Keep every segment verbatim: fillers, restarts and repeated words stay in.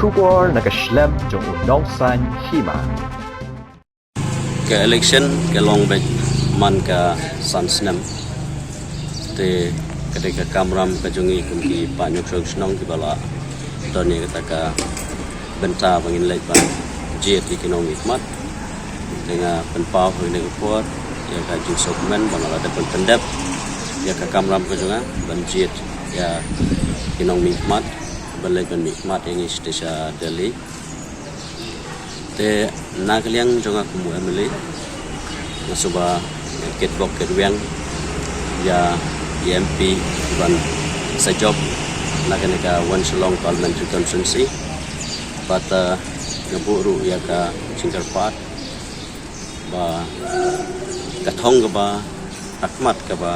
Khubor na ka shlem jong u Nongsaiñ Hima. Ka election ka long beit man ka san snem. Te ka dei ka kamram ka jong ngi kum ki paid nongshong shnong kiba la don ïa kata ka bynta ba ngin leit ban jied ïa ki nongmihkhmat. Te nga pynpaw ha kane ka por ïa ka jingsngewkmen ba nga la dep ban pyndep ïa ka kamram ka jong nga ban jied ïa ki nongmihkhmat ban leit ban mihkhmat ïa ngi shatei sha Delhi. Te na ka liang jong nga kum u M L A, nga sngewbha kit bok kit wiang ïa i M P ban sa jop na kane ka Wan Shillong Parliamentary Constituency. Bad, eh, nga buh ruh ïa ka jingkyrpad ba ka thong kaba hakhmat kaba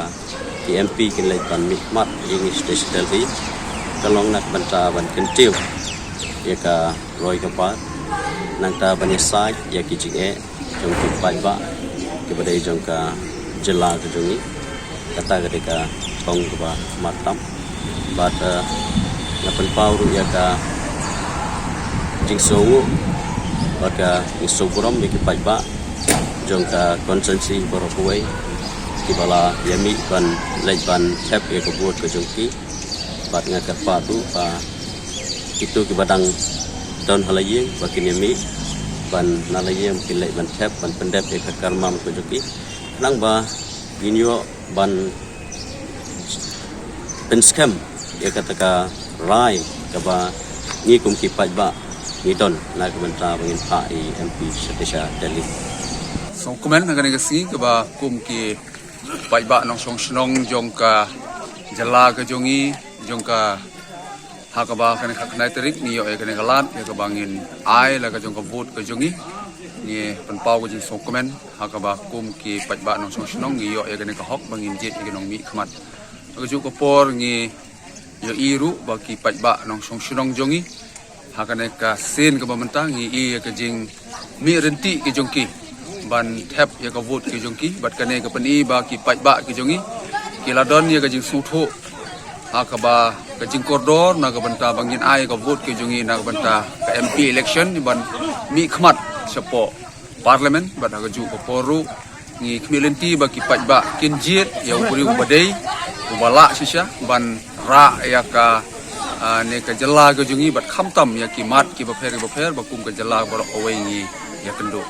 ki M P kin leit ban mihkhmat ïa ngi shatei sha Delhi ka long na ka bynta ban kyntiew ïa ka roi ka par, nangta ban ïasaid ïa ki jingeh jong ki paidbah kiba dei jong ka jylla ka jong ngi. Kata ka dei ka thong kaba hakhmat tam. Bad, eh, nga pynpaw ruh ïa ka jingsngewnguh bad ka jingsngewburom ïa ki paidbah jong ka constituency baroh kawei kiba la ïa mih ban leit ban thep ïa ka vote ka jong ki. Bad nga kyrpad ruh ba kito kiba dang don ha la ïing ba kin ïa mih ban na la ïing kin leit ban thep ban pyndep ïa ka kamram ka jong ki. Khnang ba ngin ïoh ban pynskhem ïa kata ka rai kaba ngi kum ki paidbah ngi don na ka bynta ba ngin phah i M P shatei sha Delhi. Sngewkmen ha kane ka sngi kaba kum ki paidbah nongshong shnong jong ka jylla ka jong ngi, jong ka ha kaba kane ka khyndai tarik ngi ïoh ïa kane ka lad ïa kaba ngin ai la ka jong ka vote ka jong ngi. Ngi pynpaw ka jingsngewkmen ha kaba kum ki paidbah nongshong shnong ngi ïoh ïa kane ka hok ba ngin jied ïa ki nongmihkhmat. Ha ka juh ka por ngi ïohi ruh ba ki paidbah nongshong shnong jong ngi ha kane ka sien kaba mynta ngi i ïa ka jingmih ryntih ki jong ki ban thep ïa ka vote ki jong ki. Bad kane ka pyni ba ki paidbah ki jong ngi ki la don ïa ka jingsngewthuh ha kaba ka jingkordor na ka bynta ba ngin ai ka vote ki jong ngi na ka bynta ka M P election ban mihkhmat shapoh Parliament. Bad ha ka juh ka por ruh ngi khmih lynti ba ki paidbah kin jied ïa u briew uba dei uba lah shisha ban rah ïa ka, ah, ne ka jylla ka jong ngi bad khamtam ïa ki mat kiba pher kiba pher ba kum ka jylla baroh kawei ngi ïakynduh.